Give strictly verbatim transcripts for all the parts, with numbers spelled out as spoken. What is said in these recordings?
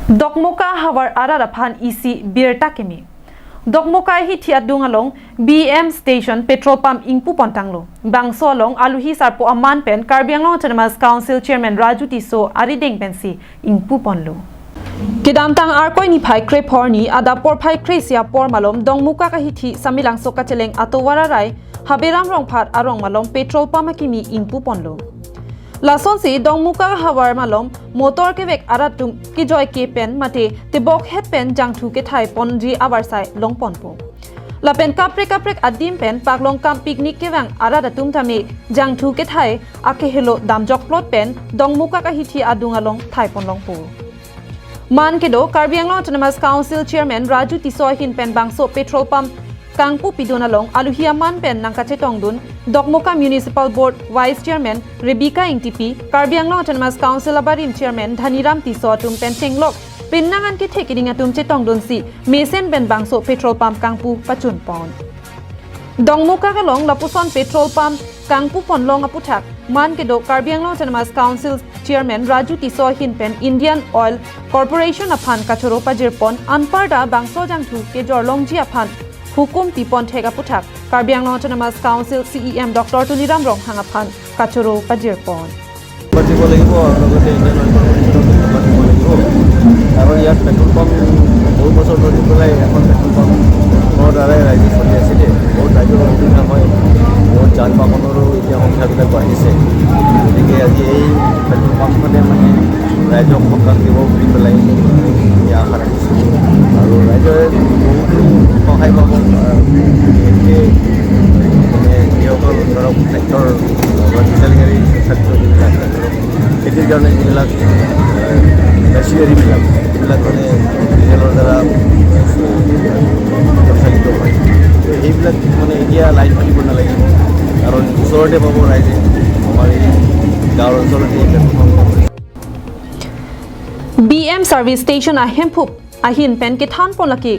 Dokmoka havar arat aphan isi birta kimi. Dokmoka hithi adung along B M station petrol pump ingpu pontanglo. Bangso along aluhi sarpo aman pen Karbi Anglong Autonomous Council Chairman Raju Tisso arideng pensi ingpu ponlo. Kedamtang Arkoi niphai krephor ni adap porphai kre-isi apor malom Dongmukak ahithi Samelangso kacheleng atovar arai Haberam Rongphat arong malom petrol pump akimi ingpu ponlo. Lasonsi Dongmukak havar malom motor kevek arat atum kejoi ke pen mate tebok het pen jangthu kethai ponji avarsai long ponpo. Lapen kaprek kaprek adim pen paklong kam picnic kevang arat atum tame jangthu kethai akehelo damjok plot pen Dongmukak ahithi adung along thai pon longpo. Man kedo Karbi Anglong Autonomous Council Chairman Raju Tisso ahin pen bangso petrol pump kangpu pidun along aluhi aman pen nangkachetongdun Dokmoka Municipal Board Vice Chairman Rebecca Ingtipi, Karbi Anglong Autonomous Council abarim Chairman Dhaniram Tisso atum pen chenglok penang an kethe keding atum chetongdunsi mesen pen bangso petrol pump kangpu pachun pon. Dongmukak along lapuson petrol pump kangpu pon long aputhak man kedo Karbi Anglong Autonomous Council Chairman Raju Tisso ahin pen Indian Oil Corporation aphan kachoro pajir pon anparta bangso jangthu kejor longji aphan hukum pi pon thek aputhak Karbi Anglong Autonomous Council C E M Doctor Tuliram Ronghang aphan kachoro pajir pon. পাতিব লাগিব, আৰু লগতে Indian oil কৰ্পৰেশ্যনক ধন্যবাদ দিব লাগিব। কাৰণ ইয়াত পেট্ৰল পাম্প বহু বছৰ ধৰি পেলাই এখন পেট্ৰল পাম্পৰ দ্বাৰাই ৰাইজে চলি আছিলে। বহুত ৰাইজৰ অসুবিধা হয়, বহুত যান বাহনৰো এতিয়া সংখ্যাবিলাক বাঢ়িছে। গতিকে আজি এই পেট্ৰল পাম্পখনে মানে ৰাইজক সকাহ দিব বুলি পেলাই আমি আশা ৰাখিছোঁ। আৰু ৰাইজে বহুতো সহায় পাব। আৰু বিশেষকৈ মানে যিসকল ধৰক ট্ৰেক্টৰ বা ডিজেল গাড়ী, ট্ৰেক্টৰ যিবিলাক ধৰক খেতিৰ কাৰণে যিবিলাক মেচিনাৰীবিলাক, যিবিলাক মানে ডিজেলৰ দ্বাৰা সঞ্চালিত হয়, তো সেইবিলাক মানে এতিয়া লাইন পাতিব নালাগিব, কাৰণ ওচৰতে পাব ৰাইজে। আমাৰ এই গাঁৱৰ অঞ্চলতে এই petrol pump. B M service station ahemphu ahin pen kethan pon lake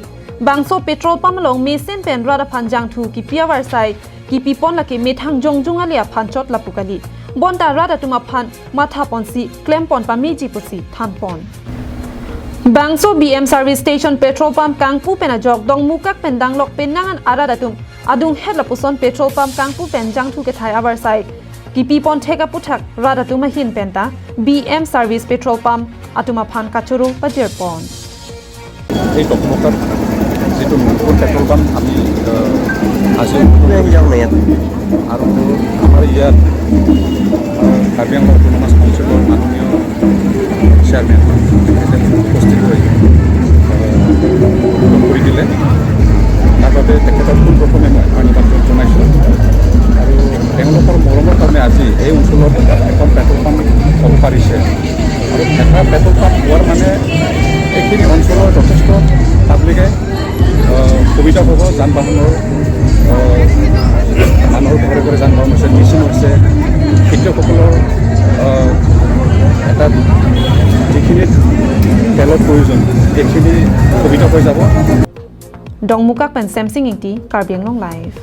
bangso petrol pump along mesen pen rat aphan jangthu kipi avarsai kipi pon lake methang jongjung ale aphan chot lapu kali. Bonta rat atum aphan matha ponsi klem pon pameji pusi than pon. Bangso B M service station petrol pump kangpu pen ajok Dongmukak pen danglok penang an arat atum adung het lapuson petrol pump kangpu pen jangthu kethai avarsai kipi pon thek aputhak rat atum ahin penta B M service petrol pump atum aphan kachoro pajir pon. এই দকমকাত যিটো নতুন petrol pump আমি, আহ, আজি উদ্বোধন কৰিছোঁ। আৰু আমাৰ ইয়াত, আহ, কাৰ্বি আংলং অট'নমাছ কাউন্সিলৰ মাননীয় চেয়াৰমেন তেখেতে উপস্থিত হৈ, আহ, উদ্বোধন কৰি দিলে। তাৰ বাবে তেখেতক পোনপ্ৰথমে মই ধন্যবাদ জনাইছোঁ। আৰু তেওঁলোকৰ মৰমৰ কাৰণে আজি এই অঞ্চলত এখন পেট্ৰল পাম্প হ'ব পাৰিছে। আৰু এটা পেট্ৰল পাম্প হোৱাৰ মানে এইখিনি অঞ্চলৰ যথেষ্ট পাব্লিকে, আহ, সুবিধা হ'ব, যান বাহনৰ, আহ, মানুহৰ ঘৰে ঘৰে যান বাহন হৈছে, মেচিন হৈছে, খেতিয়কসকলৰ, আহ, এটা যিখিনি তেলৰ প্ৰয়োজন, এইখিনি সুবিধা হৈ যাব। Dongmukak pen Semsing Ingti, Karbi Anglong Live.